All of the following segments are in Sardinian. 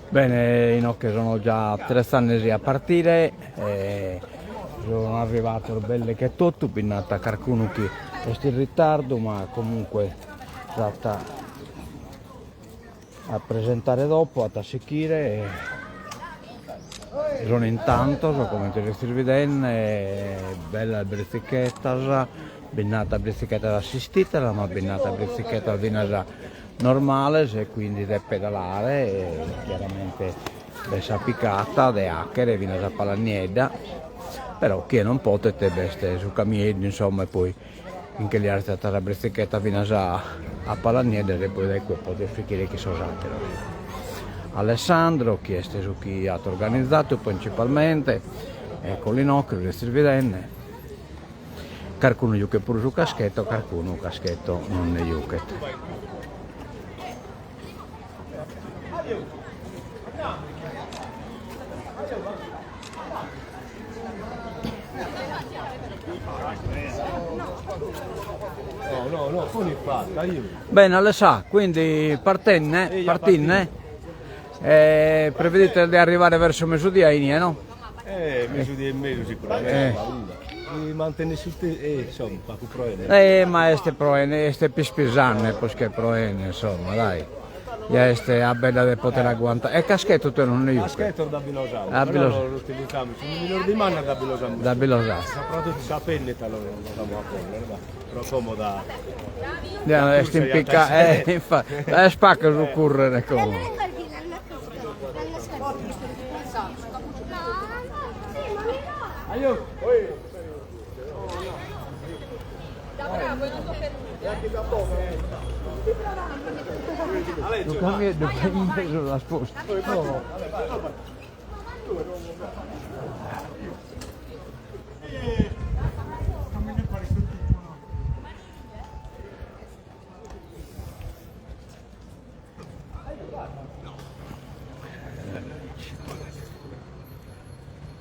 Bene, inoghe sono già attrezzandesi a partire e sono arrivados belle che totu, bi nd'at carcunu chi est in ritardu ma comunque s'at a presentare dopo, at a sichire e sono in tantos comente sezis bidende, bellas britzichetas, bi nd'at britzichetas assistidas ma bi nd'at britzichetas finas normales e quindi de pedalare e chiaramente de sa picata de 'achere finas a Pala Niedda, però chie non potet b'est su camieddu insomma e poi nche li artziat sa britzicheta finas a Pala Niedda e poi dae cue podet sichire chin sos ateros. Alessandro chi est su chi at organizadu principalmente, eccolu inoghe lu sezis bidende Carcunu juchet puru su caschetto, carcunu caschetto non nde juchet. Bene Alessà, quindi partenne, partinne, e prevedite de arrivare verso mesudia inie no? Eh, mesudie e mesu sicuramente, si mantenet su tempus, eh, insomma, pagu proene. Eh, ma est proene, est pispisanne prus che proene, insomma, dai. Ja est a bella de poter aguantare. E caschetto tue non ne juches? Caschettos da bi los amus, però non los utilizzamus, si mi los dimandas da bi los amus. Da bi los as. Soprattutto sa pennita los amus a ponner, va, pro como da. Ja est in picca, eh, infatti, est pagu su currere como. Su camieddu in mesu l'as postu.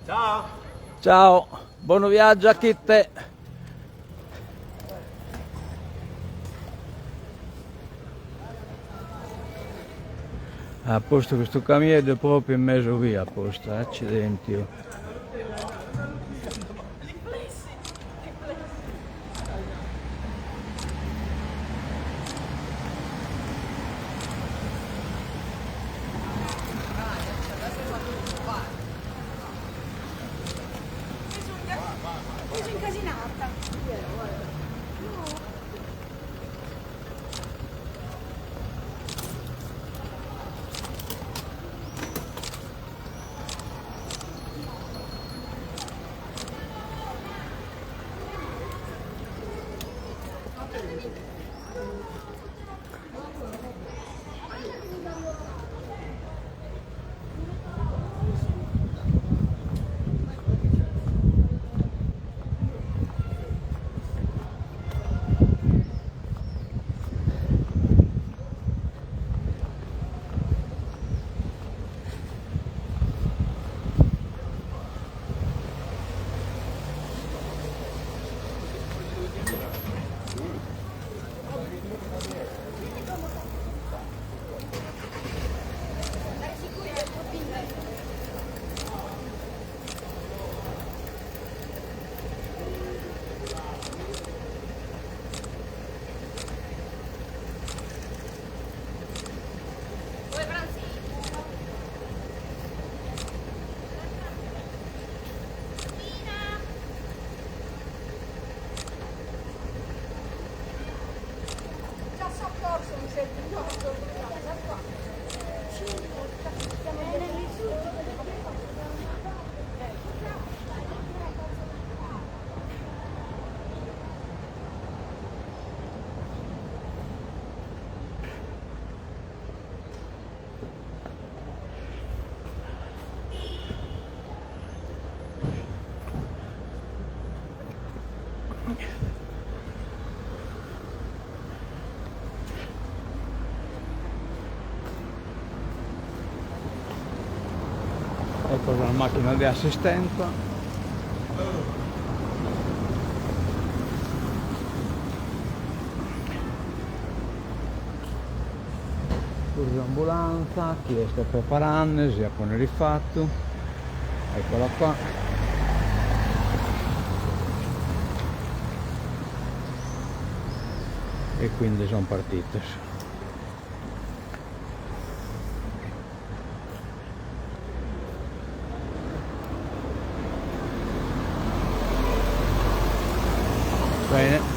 Ciao! Ciao, bonu viaggiu a chite! At postu custu camieddu propriu in mesu via at postu, accidentiu. Ecco sas macchinas de assistenza. Puru s'ambulanza chi est preparandesi a ponnere fatu, eccola qua. E quindi son partitos. Bene.